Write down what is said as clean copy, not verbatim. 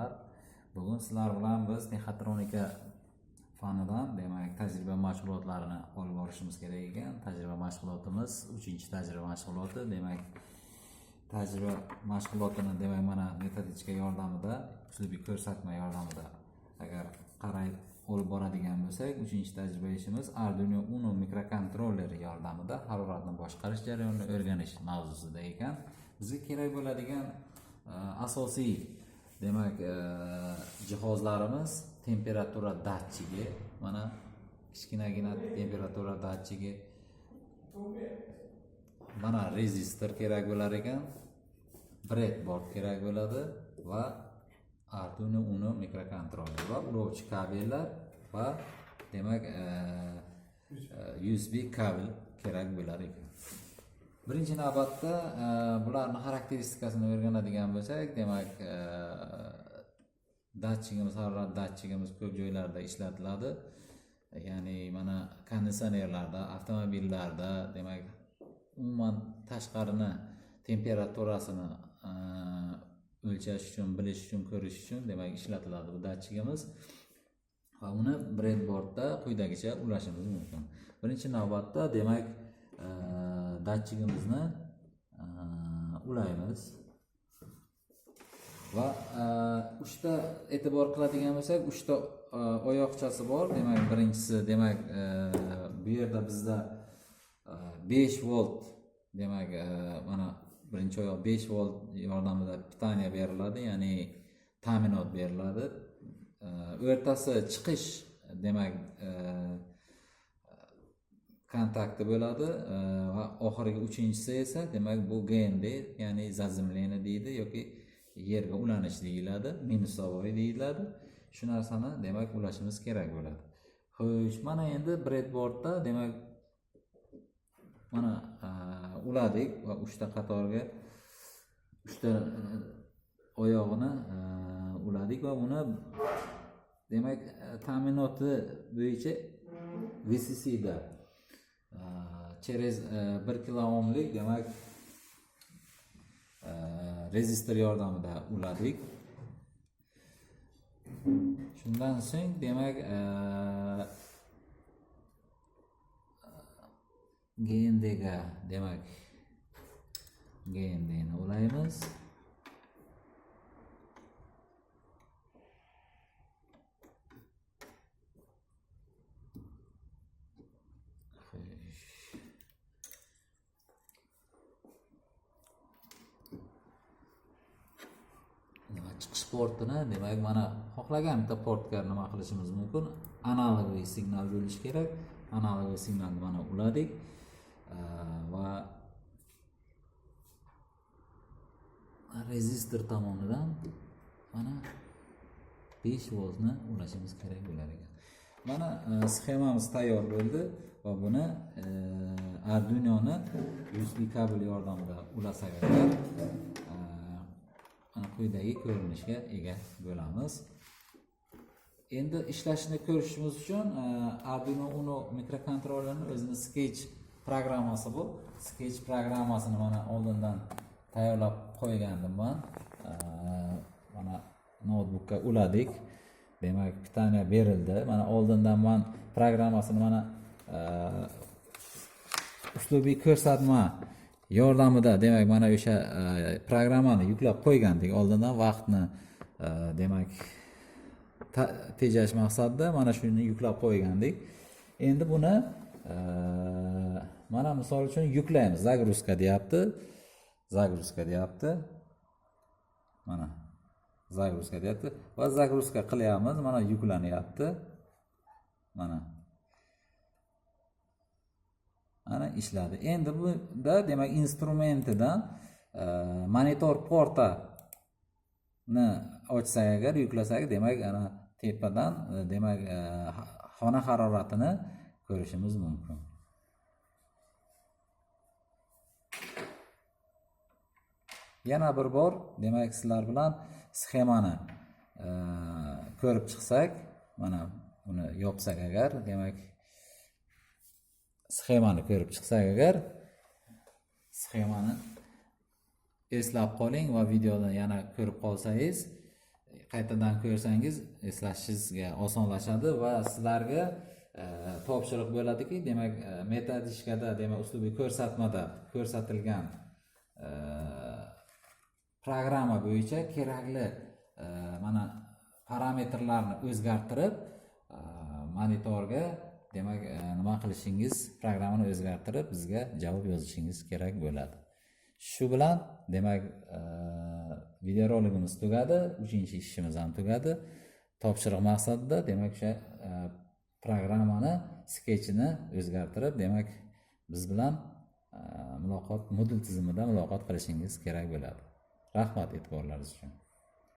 Talabalar, bugun sizlar bilan biz mexatronika fanidan, demak, tajriba mashg'ulotlarini olib borishimiz kerak ekan. Tajriba mashg'ulotimiz 3-tajriba mashg'uloti. Demak, tajriba mashg'ulotini, demak, mana metodichka yordamida, uslubiy ko'rsatma yordamida agar qarayib olib boradigan bo'lsak, 3-tajriba ishimiz Arduino Uno mikrokontrolleri yordamida haroratni boshqarish jarayonini o'rganish mavzusida ekan. Bizga kerak bo'ladigan asosiy, demak, jihozlarimiz temperatura datchigi, mana kichkinagina temperatura datchigi, mana rezistor kerak bo'lar ekan, breadboard kerak bo'ladi va Arduino Uno mikrokontroller va ulovchi kabellar va, demak, USB kabel kerak bo'lar ekan. Birinchi navbatda bularni xarakteristikasini o'rganadigan bo'lsak, demak, datchigimiz, harorat datchigimiz ko'p joylarda ishlatiladi. Ya'ni mana konditsionerlarda, avtomobillarda, demak, umuman tashqarini temperaturasini o'lchash uchun, bilish uchun, ko'rish uchun, demak, ishlatiladi bu datchigimiz. Va uni breadboardda quyidagicha ulashimiz mumkin. Birinchi navbatda, demak, datchigimizni ulaymiz. Va uchta, e'tibor qiladigan bo'lsak, uchta oyoqchasi bor. Demak, birinchisi, demak, bu yerda bizda 5 volt, demak, mana birinchi oyoq 5 volt yordamida pitaniya beriladi, ya'ni ta'minot beriladi. O'rtasi chiqish, demak, kontakti bo'ladi va oxirgi uchinchisi esa, demak, bu GND, ya'ni zazimlение deydi yoki yerga ulanish deyiladi, minusovoy deyiladi. Shu narsani, demak, ulashimiz kerak bo'ladi. Xo'sh, mana endi breadboardda, demak, mana uladik va uchta qatorga uchta oyog'ini uladik va uni, demak, ta'minoti bo'yicha VCC da через 1 kilo ohmlik, demak, rezistor yordamida uladik. Shundan so'ng, demak, GND ga, demak, GND ni ulaymiz. Xo'sh. Demak, chiqish portini, demak, mana xohlagan bitta portga nima qilishimiz mumkin? Analogiy signal bo'lishi kerak. Analogiy signalni mana uladik va rezistor tomonidan mana 5 voltni ulashimiz kerak bo'lar ekan. Mana sxemamiz tayyor bo'ldi va buni Arduinoni USB kabel yordamida ulasak agar, mana quyidagi ko'rinishga ega bo'lamiz. Endi ishlashini ko'rishimiz uchun Arduino Uno mikrokontrollerini o'zini Sketch programmasi bu. Sketch programmasini mana oldindan tayyorlab qo'ygandim man. Mana noutbukka uladik. Demak, pitaniya berildi. Mana oldindan man programmasini mana uslubiy ko'rsatma yordamida, demak, mana o'sha programmani yuklab qo'ygandik oldindan, vaqtni, demak, tejash maqsadida mana shuni yuklab qo'ygandik. Endi buni mana misol uchun yuklaymiz. Загрузка deyapti. Загрузка deyapti. Mana загрузка deyapti va загрузка qilyapmiz. Mana yuklanyapti. Mana. Mana ishladi. Endi bunda, demak, instrumentidan monitor portani ochsak agar, yuklasak, demak, ana tepadan, demak, xona haroratini ko'rishimiz mumkin. Yana bir bor, demak, sizlar bilan sxemani ko'rib chiqsak, mana buni yopsak agar, demak, sxemani ko'rib chiqsak agar, sxemani eslab qoling va videoni yana ko'rib qolsangiz. Qaytadan ko'rsangiz, eslashingizga osonlashadi va sizlarga topshiriq bo'ladiki, demak, методичка da, demak, uslubiy ko'rsatmada ko'rsatilgan programma bo'yicha kerakli mana parametrlarni o'zgartirib, monitorga, demak, nima qilishingiz, programmani o'zgartirib, bizga javob yozishingiz kerak bo'ladi. Shu bilan, demak, videoroligimiz tugadi, uchinchi ishimiz ham tugadi. Topshiriq maqsadida, demak, o'sha programmani sketchini o'zgartirib, demak, biz bilan muloqot, Moodle tizimida muloqot qilishingiz kerak bo'ladi. Rahmat e'tiborlaringiz uchun.